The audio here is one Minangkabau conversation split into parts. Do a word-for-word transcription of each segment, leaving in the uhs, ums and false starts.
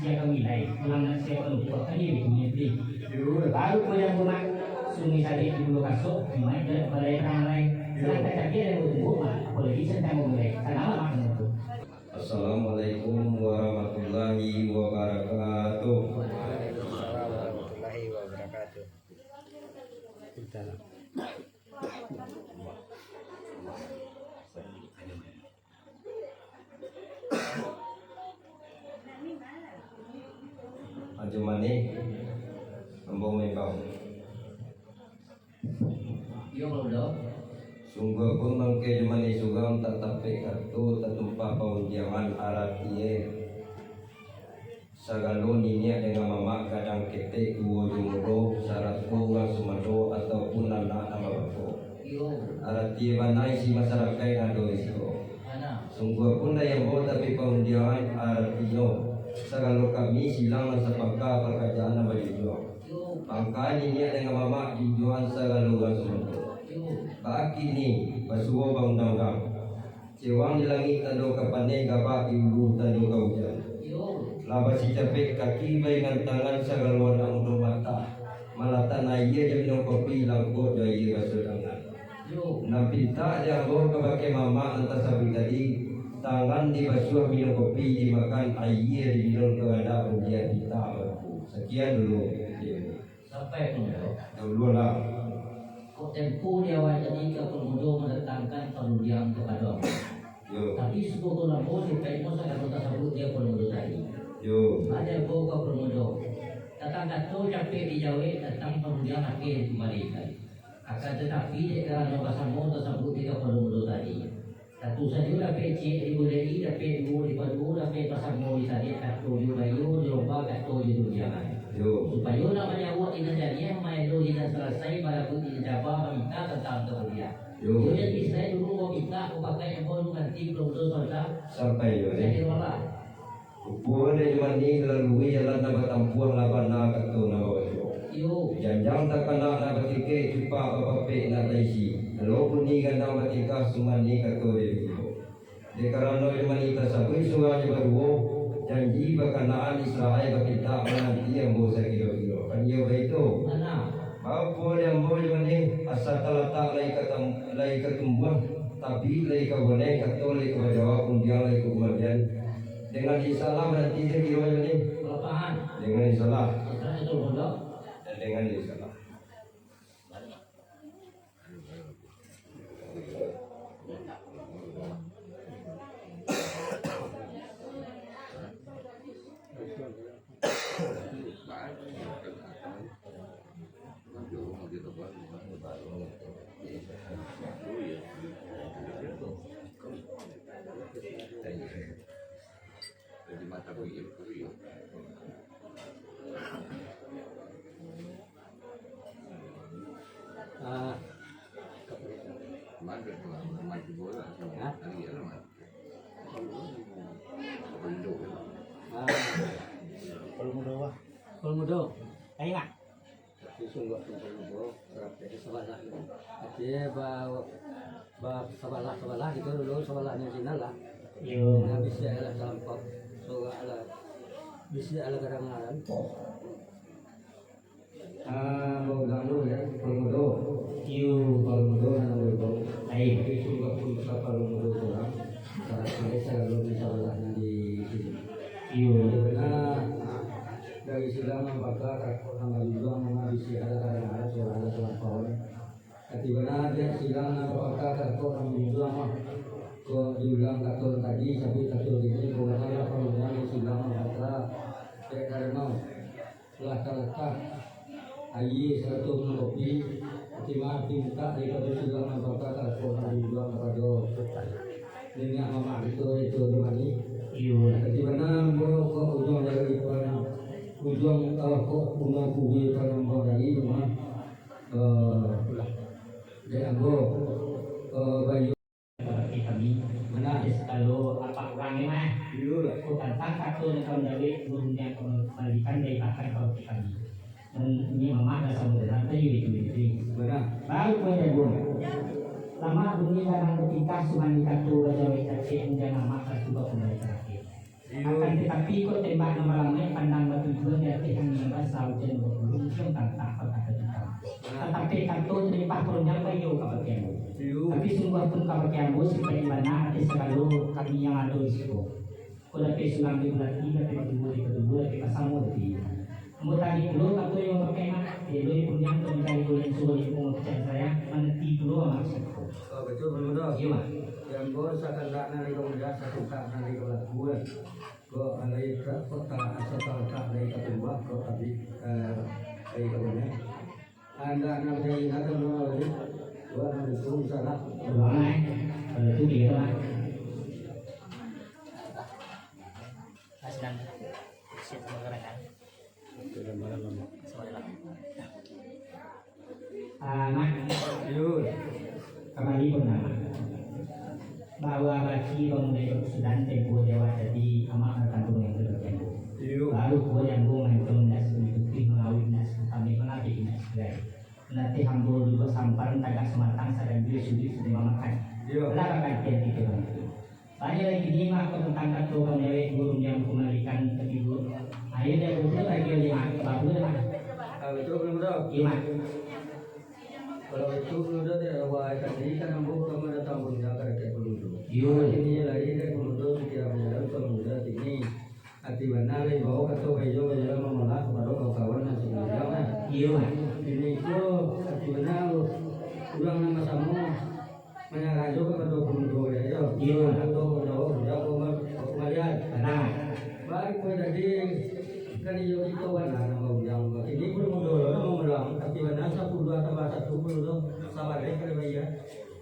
Kami lai, pulang nak siap lupa kan dia bikin mimpi. Baru ko yang bumak, sungai sadik di bulu kasok, mai jalak balai tangah lai. Salah tak cakia yang bumbuk mak, apalagi sentang mulai. Sanalah mak tu. Assalamualaikum warahmatullahi wabarakatuh. Waalaikumsalam warahmatullahi wabarakatuh. Ajo Manih, ambo maimbau. Iyo, Bang Udo. Sungguahpun bangkai Ajo Manih surang, tak tapek kato, tatumpah paundiangan, aratie. Sagalo niniak dengan mamak, gadang ketek, tuo jo mudo, sarato urang sumando, ataupun anak nan babako. Iyo. Aratie bana isi masarakaik nan ado di siko. Bana. Sungguahpun dek ambo tapi paundiangan, aratinyo sagalo kami silang nan sapangka, parakajaan nan bajunjuang. Yo. Pangka niniak dengan mamak, junjuangan sagalo urang sumando. Yo. Bakini, basuo baundang-undang. Cewang di langik tando ka paneh, gabak di ulu tando ka ujan. Yo. Lah basicapek kaki baingan tangan, sagalo anak mudo matah, malatak aia jo minum kopi, langkok jo aia baso tangan. Yo. Nan pintak di ambo kabake mamak nan tasabuik tadi, tangan dibasuah, minum kopi dimakan, aia diminum kahandak buliah pintak mampu. Sakian dulu. Sampai pun, yo. Dulu lah. Kok tempo di awal tadi ka Kolo Mudo mandatangkan paruliang kapado ambo. Yo. Tapi syukur ko ambo, sipaik mo sagalo tasabuik di Kolo Mudo tadi. Yo. Ado ambo ka Kolo Mudo. Datang kato capek dijawek, datang paruliang akhia dikumbalikan. Akan tatapi, dek karano basamo tasabuik di Kolo Mudo tadi, satu sajo dapek ciek digulek-i, dapek duo dipaduo, dapek basamo disadiak, kato jo bayo, dilomba kato jo dunjangan. Yo. Supayo nak manyauak di nan janiah, maelo di nan salasai, balabuik di nan caba, maminta tantang kamudian. Yo. Yo, jan pisai dulu, baminta, bapakai ambo, nungganti pulo-pulo sontak. Sampai yo, eh. Jadi, Allah. Rupo dek Ajo Manih, lalui jalan nan batampuah, lah bana kato nan babaco. Iyo. Janjang takana nan batingkek, cupak bapapek nan taisi. Kalau bunyi gandang batingkah, sumanih kato dek baiyo. Dek karano Ajo Manih tasabuik surang jo baduo, janji bakanaan Israel bapintak, mananti ambo sakiro-kiro. Kan iyo baitu? Bana. Baa pulo dek ambo Ajo Manih, asa talatak lai ka tam-, lai ka tumbuah, tapi lai ka boneh, kato lai ka bajawab, undiang lai ka kumandian. Dengan insyaallah, bararti sakiro Ajo Manih. Balapahan. Dengan insyaallah. Insyaallah itu pun dah. Dan dengan insyaallah. Ah. Hah? Ah. Kolo Mudo, wah. Kolo Mudo. Ayo, Mak. Tapi sungguah pun Kolo Mudo, sampai di sabalah. Artinyo, ba-, ba-, sabalah-sabalah gitu dulu, sabalahnyo Cina lah. Iyo. Nah, bisa lah tampak. Suara lah. Bisa lah kadang-kadang. Ah, bau ganggu ya, Kolo Mudo. Iyo. Kolo Mudo, nan bau. Baik. Tapi sungguah pun kota Kolo Mudo tu lah. Salah, salah, salah, salah, salah, di sini. Iyo. Karena dari silang nan baka, takut nan bajujuang, mangabisi ada kadang-kadang, suara ada terlampau. Tapi bana, dek silang nan baka, takut nan bajujuang, mah. Kok diulang kato tadi, sampai kato ini, kok bana lah, kalau di silang nan baka, dek karano lah talakah aia sarato minum kopi, ati maaf pintak daripado silang nan baka, takut nan bajujuang kapado niniak mamak kito, itu Ajo Manih. Iyo. Ati bana ambo kok ujuang dari pan, ujuang, eh, kok bungo kuwi pan ambo dari rumah, eh, dek ambo, eh, bayo. Kabake kami, bana, sakalo apak urang ni mah. Iyo lah. Ko tantang kato nan ka mandawek, urang nan ka mambalikan dari pakan kabake kami. Nan ini mamak lah samo dengan tadi itu, itu. Bana. Baru ko jago. Lamak bunyi kadang batingkah, sumanih kato bajawek, kacek undiang mamak lah tibo kembali tarakhir. Iyo. Akan tatapi, kok tembak nan malamaik pandang batujuan di ateh angin nan basa, ujan bakulun, ujan tantak bakato hitam. Nah. Tatapi kato talimpah panjang baiyo ka bakian. Iyo. Tapi sungguah pun ka bakian, sipaik bana ateh sagalo kami nan ado di siko. Kok dapek surang di bulati, dapek baduo di baduo, dapek basamo di pilihan. Ambo tarik pulo kato yang bapakai, Mak. Elok punyo tu mancari bulan suruh yang pun macam saya, mananti pulo, Mak, satu. Oh, betul, betul, betul. Iyo, Mak. Yang bos sakandak nan iko mudah, satukak nan iko laku, eh. Kok alai ka-, kok ta-, asa talatak dari katumbak, kok tabik, eh, dari kabunnya. Anda nak jadi nak tahu lagi. Waalaikumsalam. Salam. Salam. Salam. Salam. Salam. Ah, Mak. Yo. Kambali pun, Mak. Bahwa baki bamulai bakusudan tempo di awak tadi, amak batantu nan ka bagian tu. Iyo. Baru pulo nyambung mancong indak sabuik tutuih, mangawik indak sakutami, mangabek indak sakurai. Nanti hambo dulu samparan tagak samatang, sadang juo suduik sudah mamakan. Iyo. Lah bagantian kito nanti. Banyak lagi ni, Mak, tentang kato panyawek burung yang kumalikan ke tigo. Ayo, dia buku lagi, Mak. Bagus, Mak. Ah, betul, betul, betul. Iyo, Mak. Kalau itu, mudo dek awak tadi kan ambo ka mandatang punyo ka dakek Pamudo. Iyo. Kini lai dek Pamudo pikia manyalam ka Pamudo kini. Ati bana lai bao kato baiyo manyalam mamolah kapado kawan-kawan nan sabananyo, kan? Iyo, Mak. Kini ko ati bana urang nan basamo manyarah jo kapado Pamudo, yo. Iyo. Atau manjawab, manjawab pama-, pamalian. Bana. Baru ko tadi, kan iyo kito bana nan baundang. Kini Pamudo lo nan mamulang, ati bana sapuluah tambah satu, Pamudo sabaleh ka dibayia.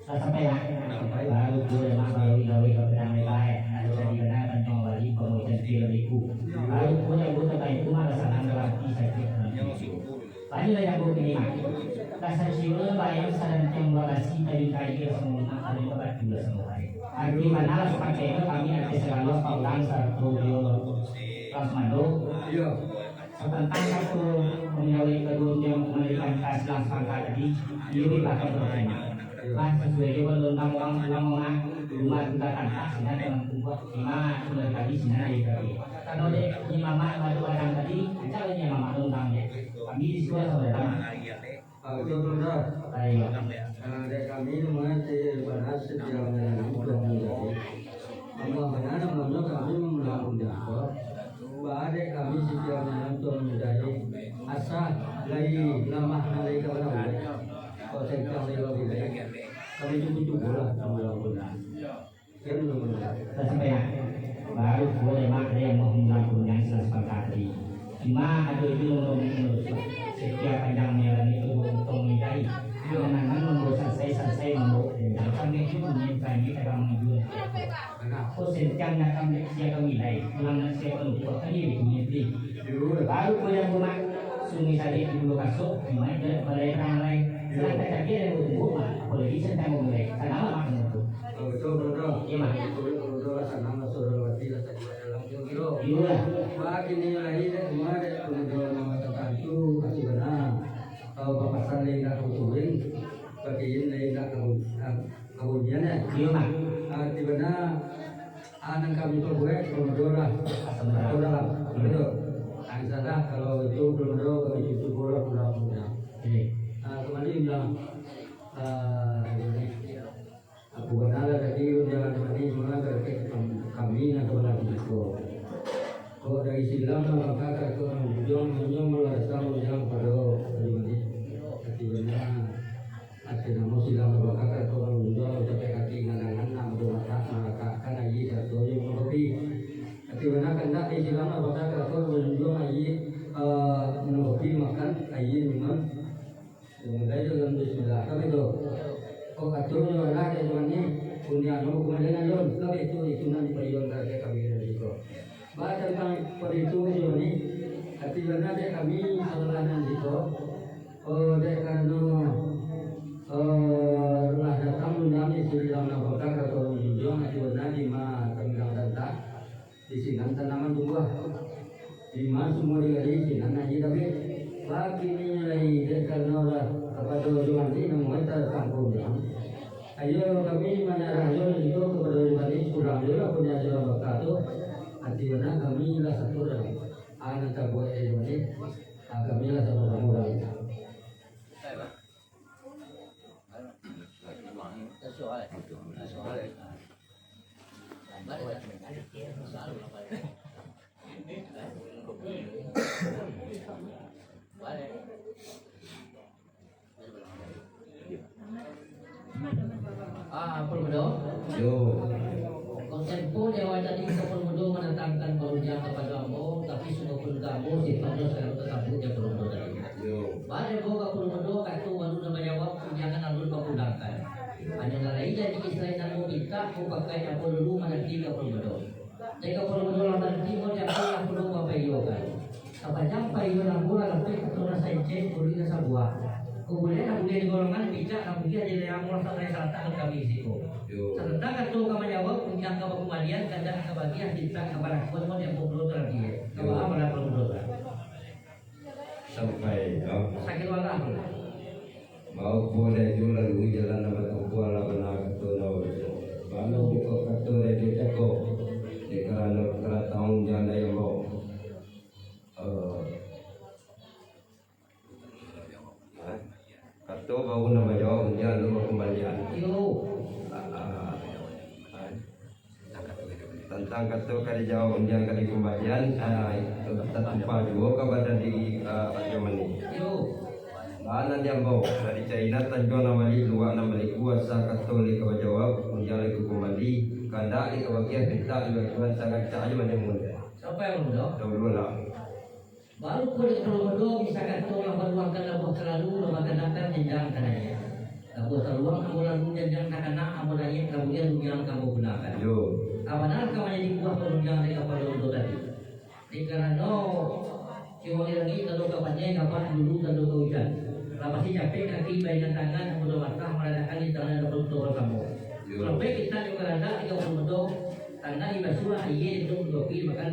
Lah sampai, yo? Sampai. Baru tu, Mak, baru gawe ka padang lebar, eh. Ado tadi bana, kan cuma bali, pamulihan kilo liku. Baru tu, yang buat tentang itu, Mak, lah sanang dalam hati sakit. Banyak lah yang buat ini, Mak. Lah sasiro lah bayang, sadang tiang babasi, tadi kayu lah samo, Mak, tadi babatu lah samo, Mak. Arti bana lah sapakai tu, kami arti sagalo, paulang, sarato dio, Lasmando. Iyo. Satantang kato panyawek kaduo, dia mambalikan tas nan sapangka tadi, iyo, di balakang rumah. Lah sasuai jo balun urang, urang, urang, rumah tu dah tantak, sinan dalam kubah, lima, sudah tadi, sinan aia tadi. Kalau dek, ni mamak baru padang tadi, ancak lah ni mamak undang dek. Kami di siko saudara. Ah, betul, betul, betul. Ayo. Ah, dek kami namonyo ti bana setiap malam tu. Amuah bana namonyo kami mamulang punyo ko. Ba dek kami setiap malam tu manjadi asa lai lamah lai ka bana ulek. Kok sengkang lai bana ulek. Kami cubo-cubolah mamulang punyo. Lah sampai, yo? Baru pulo dek Mak, dek Mak, mamulang punyo nan sapakat tadi. Cuma ado juo urang nan setiap panjang malam itu, untuang nidai. Angan-angan mambaok sansai, sansai mambaok dendam. Kami tu punyo kami kadang manjual. Ko sentiang datang dek sia kami lai, pulang nak sia kami, buat kami punyo beli. Baru pulo dek Mak, sungai salek di Pulau Kasok, di mana jalan balai perang lai. Sedang katagiah dan bertubuh, Mak, apalagi sentiang mamulai. Sanang lah, Mak, menurut. Oh, betul, betul, betul. Iyo, Mak. Betul, betul, betul lah, sanang lah, saudara Wati lah, tadi dalam kiro-kiro. Iyo lah. Wah, kini lai dek, rumah dek, pemuda nama tertentu, ati bana. Kalau papasan lai indak ka butuhin, bakiin lai indak ka bu-, ah, ka bunyian, eh. Iyo, Mak. Ati bana, ah, nan kami pabuek, pemuda lah. Asam dalam. Asam dalam. Iyo. Betul. Nah, insyaallah, kalau itu pemuda, kami cubo lah pulang, pulang. Iyo. Ah, kembali, pulang. Ah, ini. Aku bana lah tadi, undangan mani, mangga ka kami nan ka balah biko. Kok dari silang nan bangka ka kok nan ujuang, nyo malah datang ujuang pado tadi mani. Ati bana, ati namo silang nan bangka ka kok nan ujuang, ucapek kaki nan angan, nak mado matak, malakakkan aia sarato jo minum kopi. Ati bana kandak dari silang nan bangka ka kok nan ujuang aia, eh, minum kopi, makan aia, minum. Mulai dalam bismillah, kami tu. Oh, atur nyo lah, dek Tuhan ni, punya nyo kemalian alun. Kami tu, itu nan dipayon dari kami dari siko. Bah, tentang paritu nyo ni, ati bana dek kami, salah nan siko. Oh, dek karano, eh, lah datang dunia ni, silang nan bakar atau orang junjung, ati bana di ma kami nang datang. Di sinan tanaman tumbuah. Di ma sumua digali, sinan aia tabek. Bakini lai, dek karano lah kapado Jumadi namuai tatangkau jam. Ayo kami manyarah jo nan iko kapado Jumadi, pulang jo lah punyo jo baka tu. Ati bana kami lah satu urang. Anak tabuek eh, ini, ah, kami lah sama-sama urang. Ah, Palo Mudo. Yo. Kok tempo di awal tadi ka Palo Mudo mandatangkan parundiang kapado ambo, tapi sungguahpun ka ambo, sifatnyo salalu tasabuik di Palo Mudo tadi. Yo. Baa dek ambo ka Palo Mudo, kato baru nan manjawab, undiangan alun bapulangkan. Hanyo nan lain jadi, salain ambo mintak, mupakaik ambo dulu mananti ka Palo Mudo. Dek ka Palo Mudo lah mananti, mo di ambo lah pulo bapaiyokan. Sapanjang paiyo nan ambo lah dapek kato nan saencen, buliah nan sabuah. Kok buliah nan buliah di golongan, picak nan buliah di leyang, murah sabaleh saratang kami siko. Yo. Satantang kato ka manjawab, undiang ka bakumbalian, kandak ka bagiah, mintak ka balakuan, mo di ambo pulo talabiah. Yo. Ka baa malah Palo Mudo lah. Sampai, yo. Sakiro alah. Baa pulo dek jo lalui jalan nan batampuah lah bana kato nan babaco. Bana buka kato dek jo cako, dek karano karatang jalan dayang bau. Eh, kato baru nan bajawab, undiang alun bakumbalian. Yo. Ah, ah. Tantang kato ka dijawab, undiang ka dikumbalian, ah, tatumpah juo ka badan di, ah, Rajo Manih. Yo. Baa nan diambau, dari Cina tanjuang nan baliak, luak nan baliku, asa kato lai ka bajawab, undiang lai ka kumbali, kandak lai ka bagiah, pintak jo Tuhan, sarancak jo manjamuan. Sampai, Bang Mudo? Dahulu lah. Baru ko dek Palo Mudo, bisa kato lah baluangkan labuah talalu, lah bakanakan janjang ka naiak. Labuah taluang ambo lalu, janjang takana ambo naiak, labuah rundiang ka ambo gunakan. Yo. Baa nan ka manjadi buah parundiang dek ka Palo Mudo tadi. Dek karano, kiwali langik tando ka panyai, kapan dulu tando ka ujan. Lah pasti capek kaki, baingan tangan, ambo lah matah, maladakkan di tangan, dapat untuang basamo. Yo. Sampai kita jo karandak dek ka Palo Mudo, tanah dibasuah, aia diminum, kopi dimakan,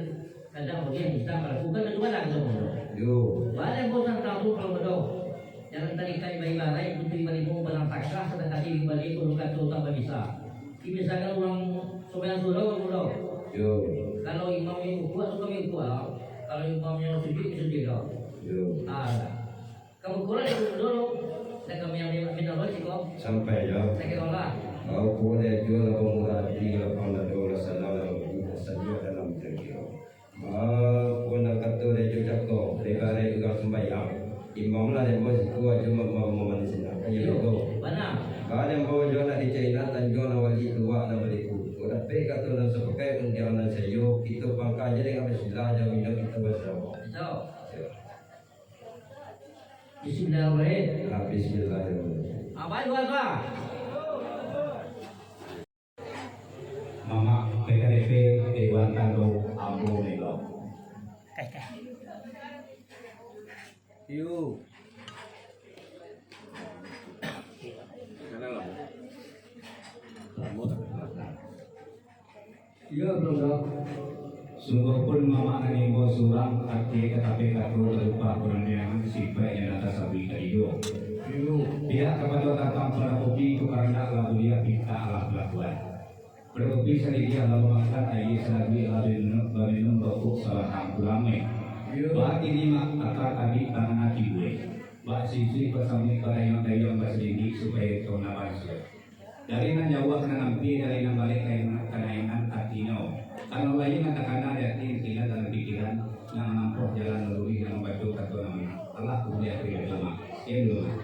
Kandak buliah bisa marakukan kaduo lah, kato Palo Mudo. Yo. Baa dek ambo tantang tu, Palo Mudo. Jalan tadi kai baibaraik, putih balimo, balang takah, sadang tadi dibali, kudu kato tak babisa. Dimisalkan urang sumbayang surau, Palo Mudo. Yo. Kalau imamnyo kukuak, tu kami kukuak lah. Kalau imamnyo sujud, sujud lah. Yo. Ah. Kamu kurang itu dulu, dan kami yang minta siko. Sampai, yo. Sakiro lah. Baa pulo dek jo lah pamurah ati, lapang dado, lah sanang, lah sajuak dalam pikiran. Baa pulo nan kato dek jo cako, lebaran urang sumbayang. Imam lah dek ambo siko, ajo ma-, ma-, mamanih sinan. Kan iyo, bana. Baa dek ambo jo nak di Cina, tanjuang nan baliak, luak nan baliku. Kok dapek kato nan sapakaik, undiang nan saiyo, kito pangka ajo dengan bismillah, jan minum kito basamo. Betul. Yo. Bismillahirrahmanirrahim. Ah, bismillahirrahmanirrahim. Abai dua dua. Mamak P K D P Dewan Tando Ambo Milo. Yo. Iyo, Bro. Sungguahpun mamak nan imbau surang, arti katapi kato barupa kurang diangan, sipaiknyo nan tasabuik tadi juo. Iyo. Pihak kapado tantang pala kopi tu karandak lah buliah, pintak lah balakuan. Pala kopi salidiah lah mamakan, aia salabuik lah baminum, baminum, rokok sabatang pulang, eh. Iyo. Bakini mak aka tabik tangan ati buek. Bak sisik basamuik, badayang-dayang basalindik, supayo tong nan bansuak. Dari nan jauah ka nan ampia, dari nan baleh ka nan, ka nan ingan, artinyo, kalau lain nan takana di ati, nan tingga dalam pikiran, nan manampuah jalan laluih, nan mambaco kato nan bana. Alah, kuliah kiri dulu, Mak. Sekian dulu, Mak.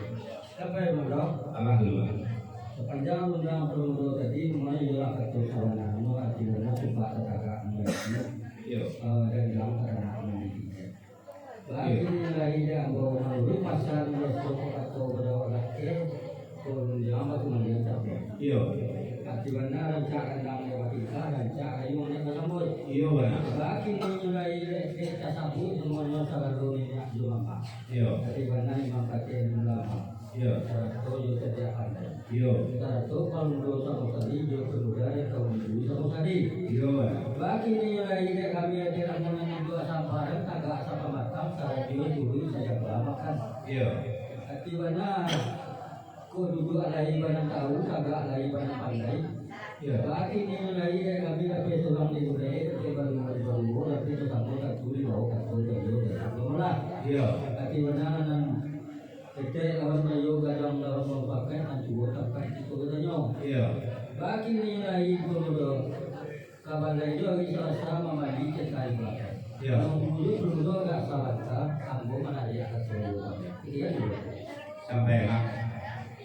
Sampai, Bang, Bro. Alah dulu, Mak. Sapanjang undang Palo Mudo tadi, mulai iyolah kato sabana, artinyo, cupak tatagak, mulai, Iyo. eh, dan bilang takana, mulai. Bagi nan lain dek ambo, manuruik pasal biaso ko kato badawa lakeh, turun jambak tu malian capek. Iyo. Ati bana rancak kandang dek batingkah, rancak ayuang dek basambuik. Iyo, bana. Bagi nan lain dek, dek tasabuik, samonyo sagalo niniak jo mamak. Iyo. Ati bana imam patih nan ulama. Iyo. Sarato jo cadiak pandai. Iyo. Sarato Palo Mudo samo tadi, jo pemuda nan ka maju samo tadi. Iyo, bana. Bakini lai dek kami ati ramonan nan dua samparan, tagak sapamatang, sarajo tuluih sajamba makan. Iyo. Ati bana, ko duduak lai banan tahu, tagak lai banan pandai. Iyo. Baki ni lai dek kami, tapi surang di budaya, tapi baru-baru, tapi tu samo tak tuli bawa kato tu, iyo, dah samo lah. Iyo. Tapi bana nan kecek lawan Melayu, gadang lawan Melayu pakai, nan tuo takai, itu katonyo. Iyo. Baki ni lai tu, Kabalai jo hari Salasa mambali cek kain balakang. Yo. Nunggu dulu agak sabanta, ambo manariak kato dulu. Iyo, iyo. Sampai, Mak.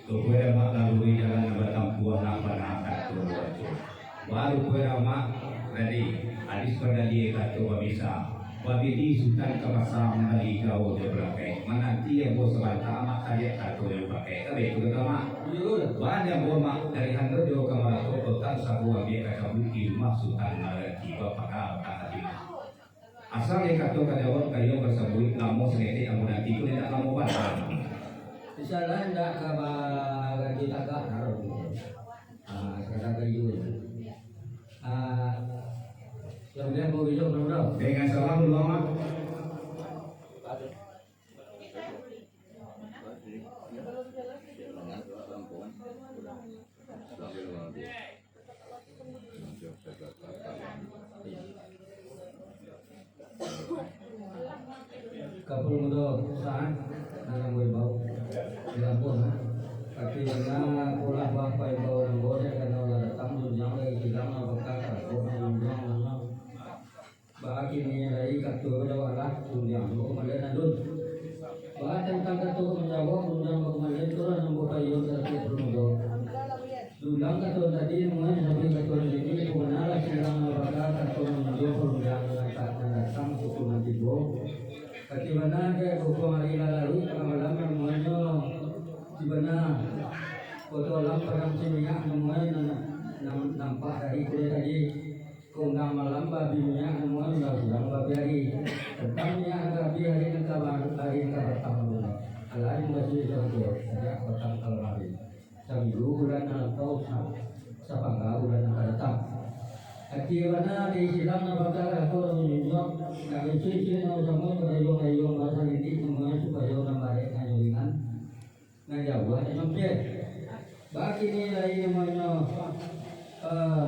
Tubuah Mak lalui jalan nan batampuah nan bana kato dulu. Baru pulang Mak, tadi, hadis padalia kato babisa. Babini Sutan ka pasa mambali gawo jo balakang. Mananti ambo sabanta, Mak tariak kato jo balakang. Tapi itu kato Mak. Iyo. Banyak buah Mak, dari Hando jo ka Malako, kota sabuah biak ka cabuik di rumah Sutan Malaki, bapaga ka tadi. Asal dek kato ka jawab, kayo basabuik, lamo saketek, lamo nanti tu indak lamo bana. Insyaallah indak ka ba-, bagi tagak, harus. Ah, sakadar kayo. Ah, yang dia mau bijak, bro. Dengan salam, Mak. Kapul mudo saat dalam wimbau. Dilampun, ha? Tapi bana pulah bapa imbau nanggo, dek karano lah datang dunia dari kilang, apakah takut nang dunia. Bakini lai kato manjawab lah, rundiang tu ka malin alun. Ba tantang kato manjawab, rundiang ka malin tu lah nan bapayuang ka Datuak Purnomo. Dulang kato tadi, namuah sampai kato tadi, pokoknya lah silang apakah kato manjawab rundiang nan datang suku nan tibo. Bati bana dek bukang ari lah laruik tangah malam, namuahnyo di bana Koto Alam Padang Siminyak, namuahnyo nan, nan nampak dari kuliah tadi. Kondang malam babi minyak, namuahnyo undang silang babi ari. Tantang minyak nan ka abih, ari nan ka ba-, ari nan ka batang. Alah, imbasuah jo angko, sajak batang ka lamari. Saminggu bulan nan lampau, sa-, sapangga bulan nan ka datang. Ati bana di silang nan bakal ako nan manjunjuang, nan isu-isu nan usamo, badayuang-dayuang, basalindik, namuahnyo supayo nan barek, nan ringan. Nan jauah nan nyompie. Bakini lai namuahnyo, eh,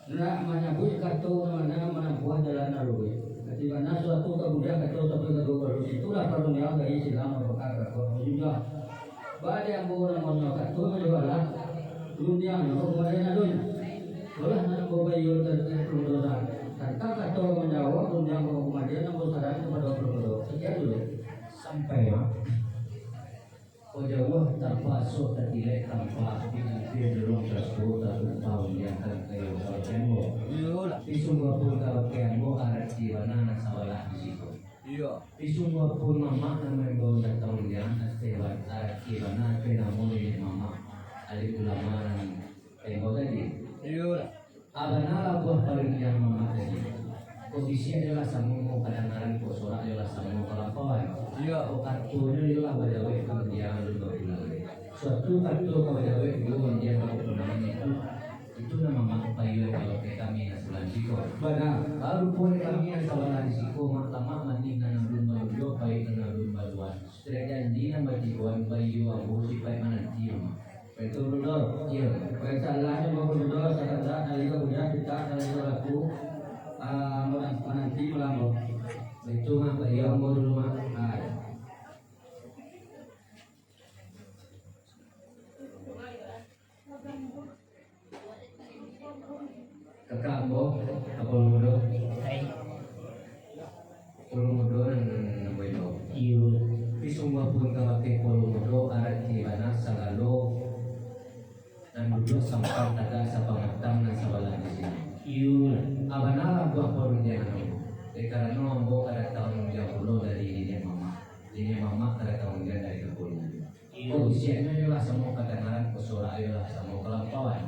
nak manyabuik kato nan manampuah jalan nan luruih. Di mana suatu kamudian kato sampai ka duo balun, itulah parundiangan dari silang mambakar kato manjunjuang. Badi ambo namuahnyo kato manjualah, rundiangnyo ka malin alun. Itulah nan ambo bayuang tantang kato manjawab, rundiang ka malin, ambo sarahan kapado Purnomo. Sakian dulu. Sampai, Mak. Ko jauah tapaso tatilek tampak, di angkir dorong kaso tatumpah undian tangkai usah cembo. Iyolah. Di sungguah pun ka bakeh ambo arati bana nan sabalah di siko. Iyo. Di sungguah pun mamak nan maimbau datang undian ateh ba-, arati bana ateh namo niniak mamak, alim ulama nan maimbau tadi. Iyolah. Abana lah buah parundiangan mamak tadi. Kok bisiak iyolah samo mo kadangaran, kok sorak iyolah samo kalampauan. Iyo. Kok katonyo iyolah bajawek ka undian alun bapulang. Suatu kato ka bajawek duo undian ka bapulangan itu, itu nan mamak payuang ka bakeh kami nan sabalah di siko. Bana. Baru pulo kami nan sabalah di siko, mak lamak manih nan alun baluduak, pahik nan alun baluan. Sudah janji nan batiboan, baiyo ambo sipaik mananti, Mak. Baitu, Bruno? Iyo. Baik, salah ni, Bruno, sakandak dari ka budak, pitak dari ka laku, ah, mananti malam, Bro. Baitu, Mak, baiyo ambo dulu, Mak. Ah, iyo. Kakak ambo, Polo Mudo. Polo Mudo nan, nan, nan ambo imbau. Iyo. Tapi sungguah pun kabakeh Polo Mudo, arati bana sagalo nan duduak sampan tagak sapamatang nan sabalah di siko. Iyo. Abana lah buah parundiangan ambo. Dek karano ambo kadatangan undian pulo dari niniak mamak. Niniak mamak kadatangan undian dari ka Polo Mudo. Iyo. Kok bisiaknyo iyolah samo kadangaran, kok sorak iyolah samo kalampauan.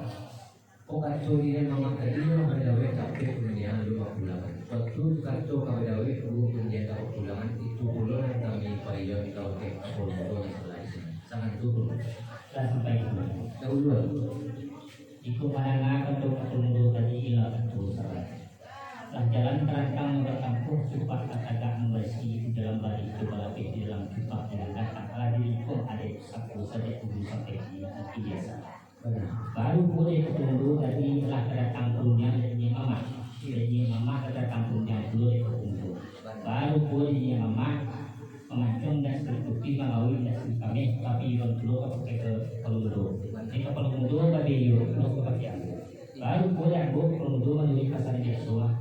Kok kato niniak mamak tadi iyolah bajawek, tapi undian alun bapulangan. Suatu kato ka bajawek duo undian ka bapulangan, itu pulo nan kami payuang ka bakeh Polo Mudo nan sabalah di siko. Sagan tu, Bro. Lah sampai tu. Dahulu. Jikok mandanga kato Polo Mudo tadi, iyolah kato sabalah. Lah jalan tarantang nan batampuah, cupah ka tagak nan barisi, di dalam barih jo balapeh, di dalam cupah di dalam gatah, lah dilingkuang adaik pusako sajak dulu sampai kini, tapi biaso. Baru Dek Kutundo tadi lah ka datang ka urang dek Nyiak Mamak. Dek Nyiak Mamak ka datang ka urang pulo dek Kutundo. Baru pulo dek Nyiak Mamak, pamancuang dan salikupi mangawin dan salikameh, tapi iyo pulo ka pakai ka Kutundo. Dek ka Kutundo ka iyo pulo ka pakai ambo. Baru pulo dek ambo Kutundo manuruik pasan biaso lah.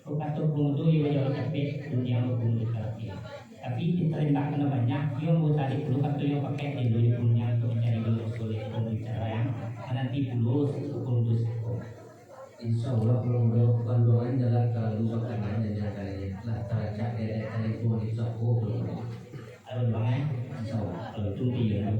Kok kato Kutundo iyo jawab capek, rundiang Kutundo talapiah. Tapi, di tarembak nan banyak, iyo ambo tarik pulo kato iyo pakai, ado di rundiang untuak mancari guru soleh pambicara yang mananti pulo Kutundo siko. Insya Allah, Kutundo, panduangan jalan talalu bakanan dan jangkanya lah taracak di adat talempong di sako, Kutundo. Ado bang, eh? Insya Allah. Kalau itu, iyo, nah.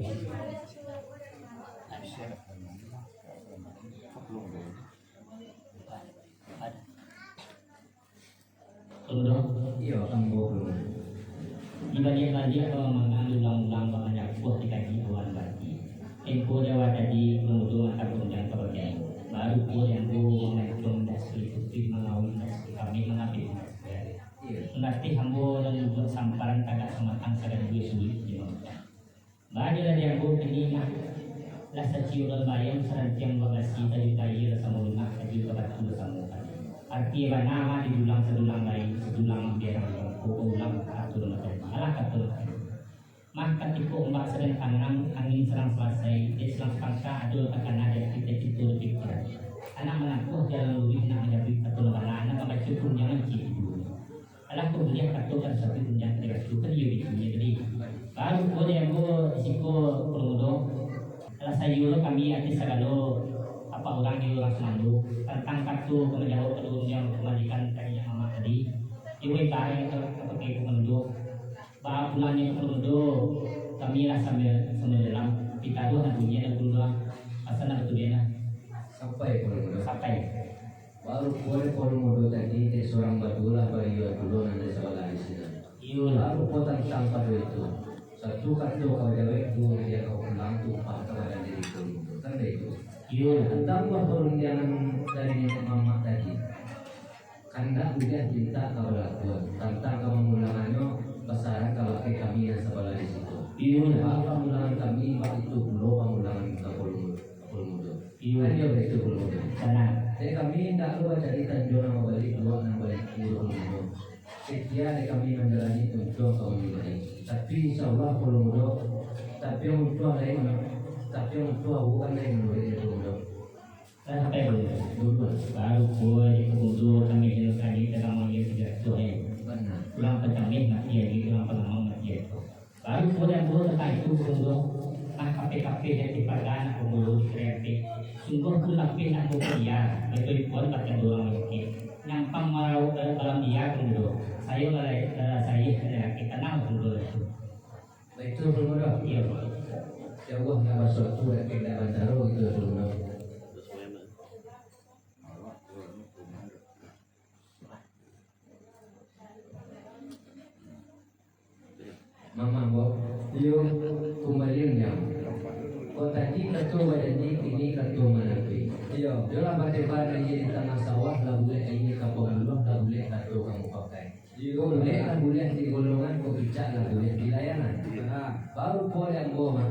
Kutundo. Iyo, ambo Kutundo. Dibaliak-baliak bamangan, diulang-ulang bamanyapuah, dikaji awan bati. Tempo di awa tadi, Kutundo mantang rundiang ka bagian. Baru pulo dek ambo mamancuang dan salikupi mangawin dan salikameh mangabek. Iyo. Manateh ambo nan mambuek samparan tagak samatang sagan duo sulik di mamudah. Baa dek lah di ambo kini mah, lah saciuran bayam sarantiang babasi, tajuik aia lah samo lunak, tajuik ka batu lah samo kali. Arati bana mah didulang sadulang lai, sadulang mambiarang bangko, baulang kato lah tadi, alah kato lah tadi. Mah katiko ombak sadang tanang, angin sadang salasai, dek silang sapangka ado takana di ati, takito di pikiran. Anak manampuah jalan luruih, nak manyabuik kato nan bana, nak mambaco rundiang nan ciek dulu. Alah, kok buliah kato ka disabuik rundiang ka dibaco, kan iyo baitu nyo tadi. Baru pulo dek ambo di siko Kutundo. Alah, saiyo lo kami ati sagalo apak urang jo urang sumando, tantang kato ka manjawab kato rundiang, kumalikan ka Nyiak Mamak tadi. Iyo, ibarat ka, ka pakai Kutundo. Baa pulangnyo Kutundo, kami lah samo, samo dalam, pitaruah nan bunyi nan Kutundo, pasan nan batulian lah. Sampai Kutundo. Sampai. Baru pulo dek Kutundo tadi, dek surang baduo lah baliau pulo nan di sabalah di sinan. Iyo lah. Baru pulo tantang pado itu, satu kato ka jawek, duo dia ka pulang, tumpah ka badan diri Kutundo. Kan baitu? Iyo lah. Tantang buah parundiangan dari Niniak Mamak tadi, kandak buliah pintak ka balakuan, tantang ka mamulangannyo, basarah kabake kami nan sabalah di situ. Iyo lah. Bak pamulangan kami, bak itu pulo pamulangan ka Kutundo, ka Kutundo. Iyo. Kan iyo baitu, Kutundo. Bana. Dek kami indak lo bacari tanjuang nan babalik, luak nan babalik, Kutundo. Setia dek kami manjalani untuang ka manjulai. Tapi insya Allah, Kutundo, tapi untuang lain, tapi untuang bukan lain, Kutundo. Lah sampai Kutundo. Dulu lah. Baru pulo dek Kutundo kami tadi dalam manggil tiga ratus, eh. Bana. Urang pacameh mati lagi, urang pangamang mati lagi. Baru pulo dek ambo tantang itu, Kutundo, nan kapeh-kapeh di ati paga, nan pambuluah di kareh ampek. Sungguah pun lapeh nak ambo padiya, baitu pulo batando urang manyakik. Nyampang marawok dalam, dalam dia, Kutundo. Sayo lalai, lalai sayih, lalai laki, tanang, Kutundo, itu. Baitu, Kutundo. Iyo. Ya Allah, nak basuatu, dak kena bantaro, gitu, Kutundo. Mamak, Bo. Iyo, kumbalian nyo. Kok tadi kato bajanji, kini kato manampi. Iyo. Yolah, batebang aia di tangah sawah, lah bulek aia ka pambuluah, lah bulek kato ka mupakai. Iyo. Kok bulek lah bulek di golongan, kok picak lah bulek di layangan. Bana. Baru pulo dek ambo mah.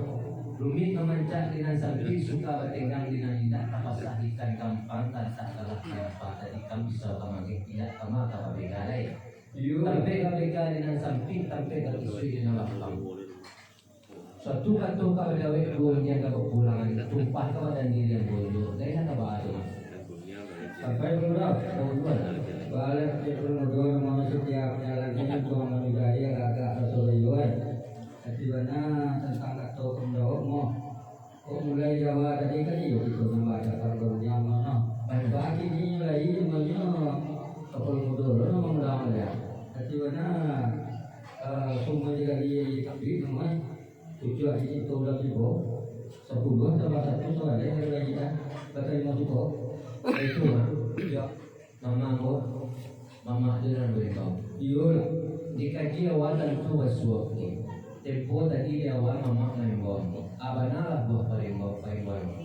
Rumik mamancak di nan sampik, suka batenggang di nan indak, tapasah ikan gampang, tantak kalah kanapa, tadi kan bisa ka mageh, indak kama ka pabega lai. Iyo. Tampek ka bega di nan sampik, tampek ka kisuik di nan lapang. Suatu kato ka bajawek, duo rundiang ka bapulangan, tumpah ka badan diri ambo juo. Lain lah ka baa tu, Mas. Sampai Kutundo, Kutundo. Baleh cek Kutundo, namonyo satiap jalan ko untuang manuju akhir, agak raso bayuan. Tapi bana tantang kato Kutundo, mo. Kok mulai di awa tadi kan iyo kito nan baca parundiangan, no. Baik. Bak kini lai, cumanyo kapalo mudo lo nan mangundang lai. Tapi bana, eh, sumua tigo kali tabik, no, eh. Tujuah kito lah tibo. Sapuluah tambah satu sabaleh lai, dah. Kata limo suko. Itu, Mak. Iyo. Mamak ko, mamak tu nan baimbau. Iyolah. Dikaji awa tantu basuo ko. Tempo tadi di awa mamak maimbau ambo. A bana lah buah paimbau, paimbauan ko.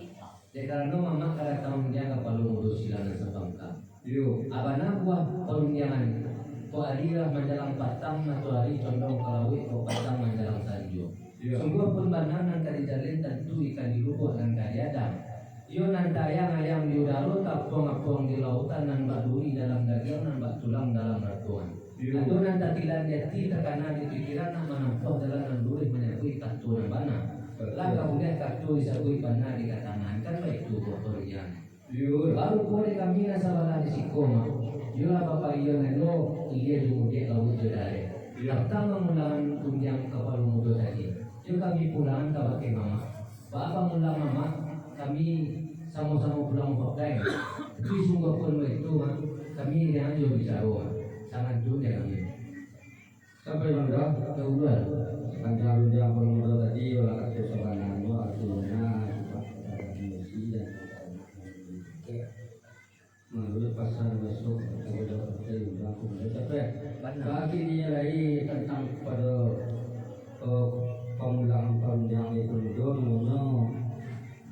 Dek karano mamak ka datang rundiang kapalo mudo silang nan sapangka. Iyo. A bana buah parundiangan. Kok ari lah manjalang patang, matoari condong ka lauik, kok patang manjalang sanjo. Iyo. Sungguah pun bana nan ka dijalin, tantu ikan di lubuak nan ka diadang. Iyo nan tayang-ayang di udaro, tapuang-apuang di lautan, nan bak duri dalam dagiang, nan bak tulang dalam rato. Iyo. Ado nan tatilan di ati, takana di pikiran, nak manampuah jalan nan luruih, manyabuik kato nan bana. Batua. Lah ka buliah kato disabuik bana dikatakan, kan baitu buah parugian. Iyo. Baru ko dek kami nan sabalah di siko, Mak. Iyolah bapak iyo nan lo, ilia jo mudiak, lauik jo dareh. Iyo. Datang mamulangan rundiang kapalo mudo tadi. Iyo kami pulangan kabake mamak. Baa pamulang mamak, kami samo-samo pulang mapakai. Tapi sungguahpun baitu, Mak, kami iriang jo bicaro, Mak. Sangantun jo kami. Sampai mangga, dahuluan. Panjang rundiang parmudo tadi, olah kato sabananyo, artinyo, sifat kepada manusia dan manuruik pasan besok, kepada partai undang, kepada capek. Bana. Bagi ni lai tantang kepada, eh, pamulangan parundiang di parmudo, namonyo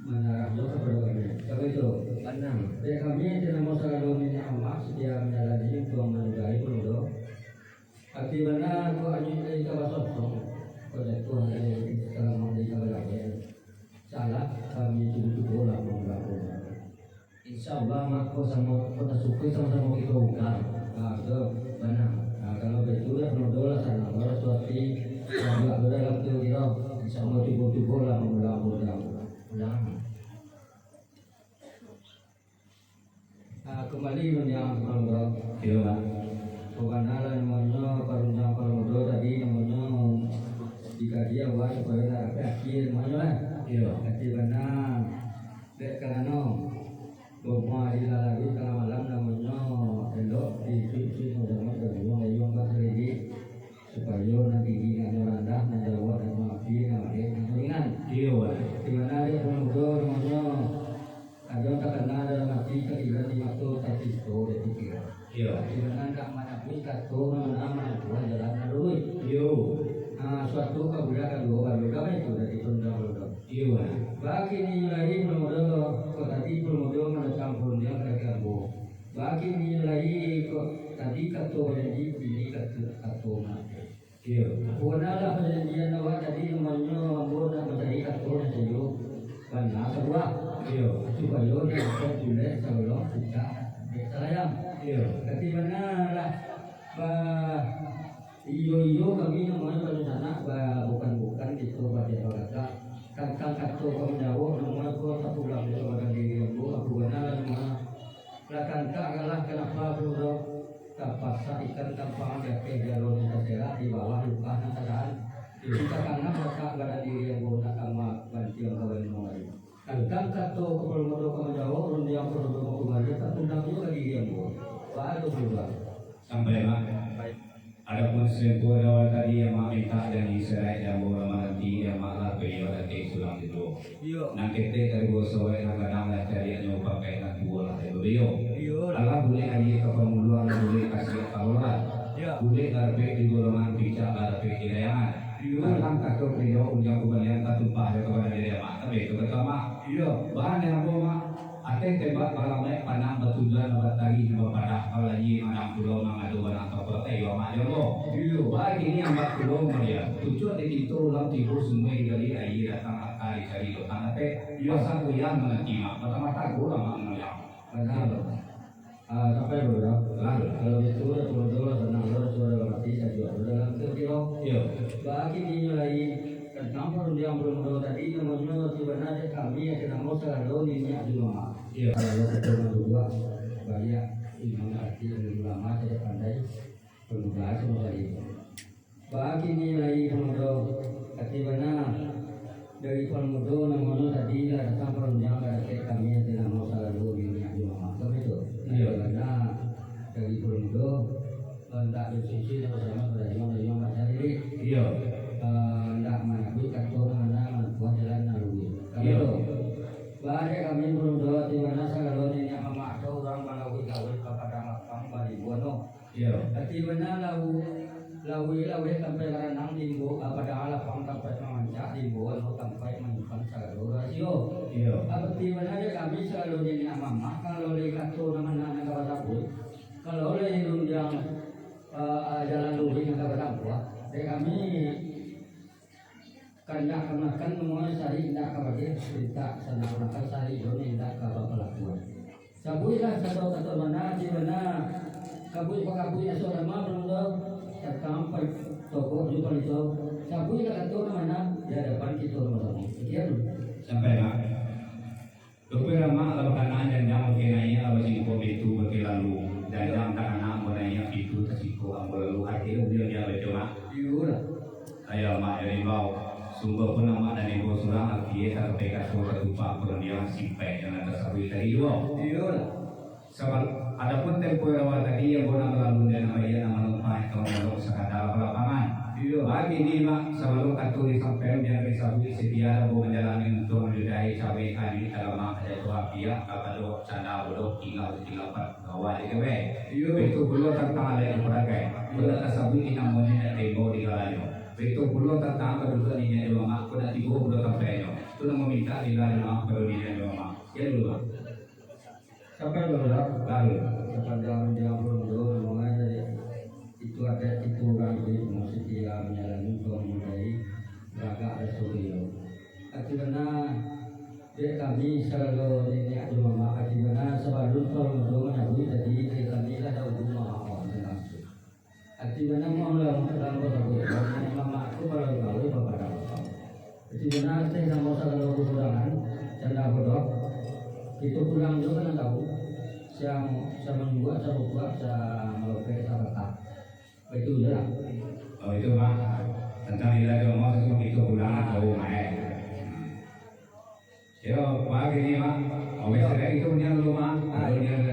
manyarah jo kepada kami. Sabab itu, Bana. Dek kami, dinamo sagalo niniak mamak, setia manjalani untuak manugahi parmudo. Ati bana ko anyuik dari ka basosok, ko jatuah dari salamak dari ka balawek. Salah kami cubo-cubo lah manggapo. Insya Allah, Mak, ko samo, ko tasukui samo-samo kito ungkap. Ah, tu. Bana. Ah, kalau baitu, dah, mudo lah, sanang lah, suati, buek lah dalam tu kiro. Insya Allah, cubo-cubo lah manggapo. Ulang. Ah, kambali rundiang parmudo. Iyo, Pak. Pokoknyo lah namonyo parundiang parmudo tadi namonyo dikaji awak supayo nak dapek akhia namonyo lah. Iyo. Ati bana, dek karano rumah di lalari tangah malam namonyo elok di isuak-isuak mudo-mudo, dayuang-dayuang basalidik. Supayo nan tinggi nan randah, nan jauah nan api, nan aek nan ringan. Iyo, Pak. Di mano dek parmudo namonyo, ado takana dalam ati, tatilan di mato, tacinto di pikiran. Iyo. Di mano ndak manyabuik kato, nan mano manampuah jalan nan luruih. Iyo. Ah, suatu kabulian kaduo baru, damai tu dari parmudo. Iyo, Pak. Bak kini lai parmudo, kok tadi parmudo mandatang parundiang ka ambo. Bak kini lai kok tadi kato bajanji, kini kato, kato mati. Iyo. Punahlah pajanjian awak tadi, namonyo ambo nak mancari kato nan sajo. Bana sabuah. Iyo. Supayo jan sampai bulek sabalun pucak dek salayang. Iyo. Tapi banalah, ba, iyo-iyo kami namonyo bansanak, ba, bukan-bukan kito padiah bagatak. Tantang kato ka manjawab, namonyo ko tapulang jo badan diri ambo, apo banalah namonyo. Lah kantak alah, kanapa pulo tapasak ikan tampang di ateh jalo nan taserak, di bawah lukah nan tadahan. Di tangah latak badan diri ambo nak kama bantiang kawan mangari. Tantang kato ka parmudo ka manjawab, rundiang parmudo ka kumari, tatundang juo ka diri ambo. Baa tu, Bang? Sampai, Mak. Adapun salimpuah di awal tadi, Amak mintak jan disarek di ambo lah mananti, Amak lah payi datang surang di duo. Iyo. Nan ketek dari buah sawek, nan gadang lah cadiaknyo, pakai nan tuo lah dari babio. Iyo. Alah bulek aia ka pamuluah, alah bulek kasiak ka lorah. Iyo. Bulek lah dapek di golongan, picak lah dapek di layangan. Iyo. Tantang kato ka manjawab, rundiang pambalian tatumpah jo ka badan diri Amak. Tapi itu kato Amak. Iyo. Bahan dari ambo, Mak. Ateh tembak balamaik, panang batujuan, nan batarih, nan bapadah, kalau lagi manang pulau, nan ado banang takuatai, Amak jo ambo. Iyo. Bak kini ambo pulo maliek, tujuak di pintu urang tibo, sumua digali, aia datang, aka dicari, lotang dapek. Iyo. Asa goyang mananti, Mak, mata-mata goyang, Mak, mangoyang. Bana. Ah, sampai, Bro, yo? Lah. Kalau gitu, dah, Bro, lah, sanang, Bro, sudah dalam hati, sajuak, Bro, dalam kiro-kiro. Iyo. Bak kini lai, tantang parundiang parmudo tadi, namonyo, ati bana dek kami, ati namo sagalo niniak jo mamak. Iyo. Kalau kato nan duduak, banyak ilmu arti, ilmu ulama, cadiak pandai, pamuda samo tadi. Bak kini lai parmudo, ati bana dari parmudo namonyo tadi lah datang parundiang ka ateh kami, ati namo sagalo niniak jo mamak, kan baitu? Iyo. Ati bana dari parmudo, eh, ndak basisi, ndak basalaman, badajuang-dajuang bak salilik. Iyo. Eh, ndak manyabuik kato nan mano, manampuah jalan nan luruih. Kan baitu? Iyo. Bak dek kami parmudo, ati bana sagalo niniak mamak, atau urang balauik gawek ka padang lapang, balibuan, no. Iyo. Ati bana lau-, lauik-lauik tampek baranang, di imbo-, ah, padang lapang tampek mamancak, di imbau anu tampek manyimpan sagalo rasio. Iyo. Ati bana dek kami sagalo niniak mamak, kalau lai kato nan mano nan ka basabuik, kalau lai rundiang, ah, ah, jalan luruih nan ka batampuah, dek kami Kandak ka makan, namonyo sari indak ka bagian. Mintak sanang urang kasari, jo mintak ka bapalakuan. Sabuiklah sado kato bana, di bana kabuik-pakabuik asuak dama, balun do, takam tokok jo palito. Sabuiklah kato nan bana di adapan kito samo-samo. Sakian. Sampai, Mak. Lupo lah, Mak, lah bakanaan janjang bakeh naiak, lah basingko pintu bakeh lalu. Janjang tak anak ambo naiak, pintu tasingko ambo lalu. Artinyo buliah dibaco, Mak? Iyolah. Ayo, Mak, jadi bau. Sungguahpun amak nan ibo surang, akie tatapi kaso tatupak parundiang sipaik nan tasabuik tadi juo. Iyolah. Sabab, adopun tempo awal tadi, ambo nan balalu dan nan baiak nan manumpang ka mandok sakadar balapangan. Iyo. Bagini, Mak, sabalun kato disampaian, jan disabuik, satia ambo manjalani untuang jo dai cabe kali talamak jatuah apiak kapado sanda bodoh tinggal di tilapak. Awak di kebek. Iyo. Itu pulo tantang alek di paradai. Iyo. Pun nak tasabuik di namonyo, nak taimbau di galanyo. Itu pulo tantang kadudukan niniak di mamak, pun nak tibo pulo tampainyo. Tu nan mamintak lila di mamak, pado niniak di mamak. Ya dulu, Bang. Sampai baru lah. Baru. Sapanjang dia pun dulu, namonyo tadi. Itu adat itu urang iduik, mesti dia manjalani, pamudai, lagak raso beliau. Ati bana, dek kami sagalo niniak jo mamak, ati bana sabalun parmudo manyabuik tadi, dek kami lah dahulu maaf, maaf, maaf. Ati bana mohon lah, lah basabuik, mamak tu kalau tahu bapak. Ati bana teh samo sagalo kekurangan, canda bodoh. Itu pulang jo kan tahu, siang, siang manjuak, siang buka, siang malopek, siang kakak. Baitu je lah. Oh, itu, Mak. Tantang nilai agamo, itu pulang atau main. Yo, Mak, gini, Mak. Oh, biasa kayak gitu, punya dulu, Mak. Kalau dia